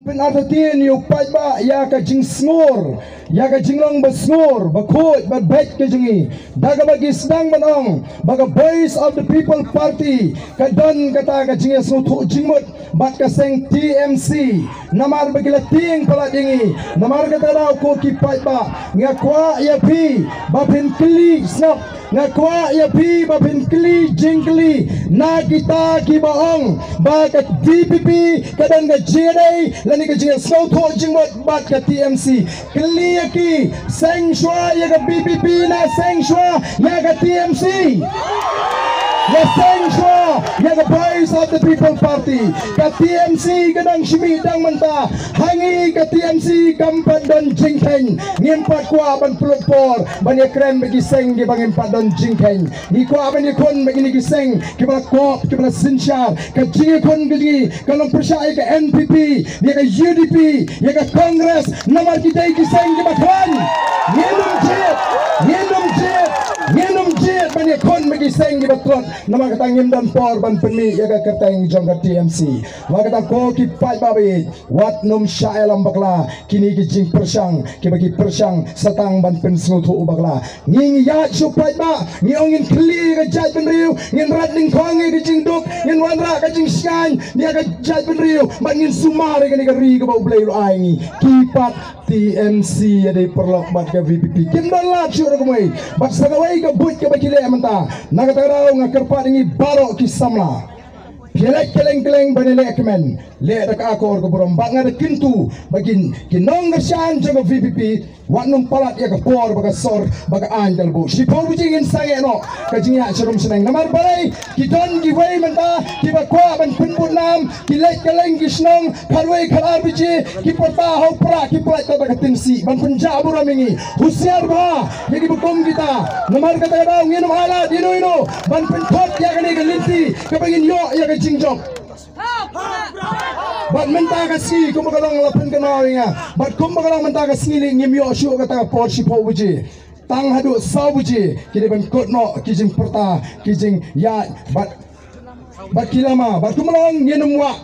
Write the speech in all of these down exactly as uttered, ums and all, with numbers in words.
Pynartatien ïa u paidbah ïa ka jingsngur, ïa ka jinglong ba sngur, ba khuid, ba beit ka jong ngi. Da kaba ki sdang ban ong ba ka Voice of the People Party ka don kata ka jingïasngewthuh jingmut bad ka seng T M C. Namar ba ki la tieng palat ïa ngi. Namar kata daw ko ki paidbah, nga kwah ïa phi ba phin kylli sngap. Nga kwah ïa phi ba phin kylli jingkylli na kita kiba ong ba ka V P P ka don ka jingïadei lane ka jingïasngewthuh jingmut bad ka T M C. Kylli ïa ki, seng shuwa ïa ka V P P ne seng shuwa ïa ka T M C? Ïa seng shuwa ïa ka Voice of the People Party. Ka T M C ka dang shim ïa dang mynta. Ha ngi ka T M C kam pat don jingkheiñ. Ngim pat kwah ban pynlut por ban ïakren bad ki seng kiba ngim pat don jingkheiñ. Ngi kwah ban ïakhun bad kine ki seng kiba la kop, kiba la synshar. Ka jingïakhun ka jong ngi ka long pyrshah ïa ka N P P, ïa ka U D P, ïa ka Congress, namar ki dei ki seng kiba khlaiñ. Ngin ym jied, ngin ym jied, ngin ym jied ban ïakhun bad ki seng kiba tlot. Namar kata ngim don por ban pynmih ïa ka kyrteng jong ka T M C. Namar kata ko ki paidbah ba ïeit, wat nym shah ïalam bakla kine ki jingpyrshang kiba ki pyrshang sa tang ban pynsngewthuh bakla. Ngi ngi ïaid sha u paidbah, ngi ong ngin kylli ïa ka jaitbynriew, ngin rat nyngkong ïa ka jingduk, ngin wanrah ka jingshngaiñ ïa ka jaitbynriew, bad ngin sumar ïa kane ka ri kaba U Blei u la ai ngi. Ki pat T M C ïa dei paralok bad ka V P P kim don lad shuh ruh kumwei. Bad sa kawei ka buit kaba ki leh mynta. Na kata ka daw nga kyrpad ïa ngi baroh ki samla. Phi leit kylleng kylleng ban ïaleh kmen, leh da ka akor ka burom, bad nga da kyntu ba kin, ki nongkyrshan jong ka V P P wat nym palat ïa ka por ba ka sor ba ka aiñ ka la buh. Shiphew baje ngin sangeh noh ka jingïaid sharum shaneng. Namar balei? Ki don kiwei mynta kiba kwah ban pynbud nam, ki leit kylleng ki shnong khatwei khatar baje, ki pyrta ha u prah, ki pynlait tang da ka tyngshih ban pynjah burom ïa ngi. Husiar bha ïa kiba kum kita. Namar kata ka daw ngin ym ailad ïa uno uno ban pynthut ïa kane ka lynti kaba ngin ïoh ïa ka jingjop. Bad mynta ka sngi kumba ka long la pynkynmaw ïa nga. Bad kumba ka long mynta ka sngi lei ngim ïoh shuh kata ka por shiphew baje. Tang haduh saw baje ki dei ban kut noh ki jingpyrta, ki jingïaid bad, bad ki lama. Bad kumba long ngin ym wah,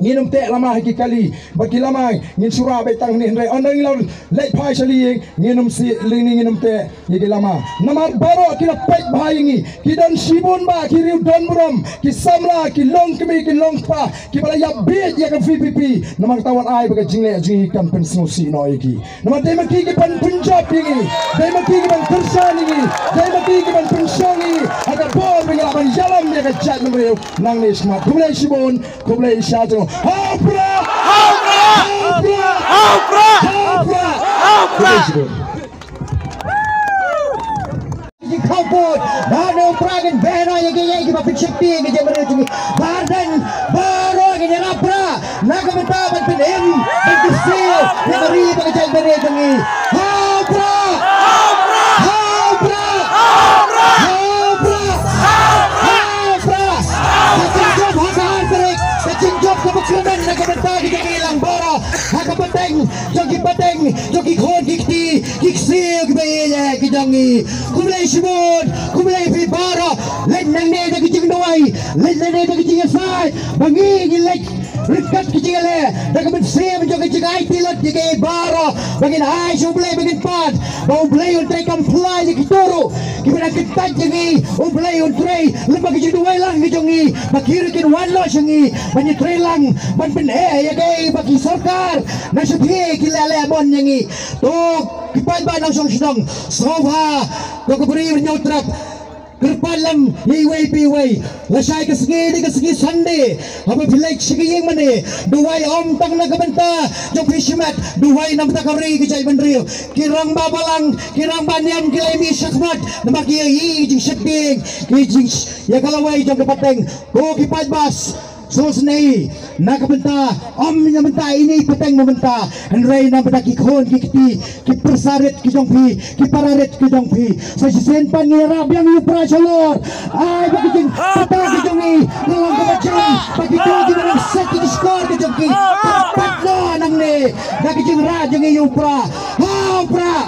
ngin ym teh lama ha ki kali. Bad ki lama ngin shu rah beit tang hangne, hynrei ynda ngi la leit phai sha lieng ngin ym sih lieng, ngin ym teh ïa ki lama. Namar baroh ki la peit bha ïa ngi. Ki don shibun bha, ki riew don burom, ki samla, ki long kmie, ki long kpa, kiba la ïap bieit ïa ka V P P. Namar kata wat ai ba ka jingleh jong ngi kan pynsngewsih noh ïa ki. Namar dei ma ki ki ban pynjop ïa ngi, dei ma ki ki ban kyrshan ïa ngi, dei ma ki ki ban pynshong ïa ngi ha ka bor ba ngi lah ban ïalam ïa ka jaitbynriew nangne shakhmat. Khublei shibun, khublei shibun. Ha u prah! Ha u prah! Ha u prah! Khublei shibun. Ki khawpud, ba na u prah ngin beh noh ïa ki, ïa ki ba pynsheptieng ïa ka jaitbynriew jong ngi. Ba don baroh ngin ïarap prah na ka bynta ban pynim, ban kyrsiew ïa ka ri bad ka jaitbynriew jong ngi. Ha u prah! Ha u prah! Ha u prah! Ha u prah! Ka jingjop ha ka ar tarik, ka jingjop kaba kyrmen na ka bynta ka jong ngi lang baroh. Ha ka pateng jong ki pateng jong ki khun ki kti, ki ksiew kiba ïeit ki jong ngi. Khublei shibun, khublei phi baroh. Leit nangne da ka jingduwai, leit nangne da ka jingïasaid ba ngi ngin leit ryngkat ka jingïaleh da ka mynsiem jong ka jingaiti lut ïa ki baroh, ba ngin ai sha U Blei ba ngin pan, ba U Blei un trei kam pla ïa kito ruh kiba dang kyntait ïa ngi. U Blei un trei lyngba ka jingduwai lang ka jong ngi, ba ki ruh kin wan noh sha ngi ban ïatrei lang, ban pyneh ïa kaei ba ki sorkar na shatei ki la leh mon ïa ngi. To ki paidbah nongshong shnong, sngewbha, ko ka bri Hynñiewtrep, kyrpad lang ïa iwei pa iwei. Lashai ka sngi, dei ka sngi Sunday, haba phi leit sha ka ïing mane, duwai ym tang na ka bynta jong phi shimet, duwai na ka bynta ka ri ka jaitbynriew. Ki rangbah balang, ki rangbah niam ki la mih shakhmat, namar ki ïohi ki jingsheptieng, ki jing, ïa ka lawei jong ka pateng. Ko ki paidbah, sngewsynei na ka bynta, ym na bynta ine i pateng mynta, hynrei na bynta ki khun ki kti, ki pyrsa rit ki jong phi, ki para rit ki jong phi. Sa shisien pat ngin ïarap biang ïa u prah shalor. Ai ba ka jingpyrta ka jong ngi ka long kaba jam, ba kito kiba nang set ki shkor ka jong ki, ka pat noh nangne da ka jingrah jong ngi ïa u prah. Ha u prah!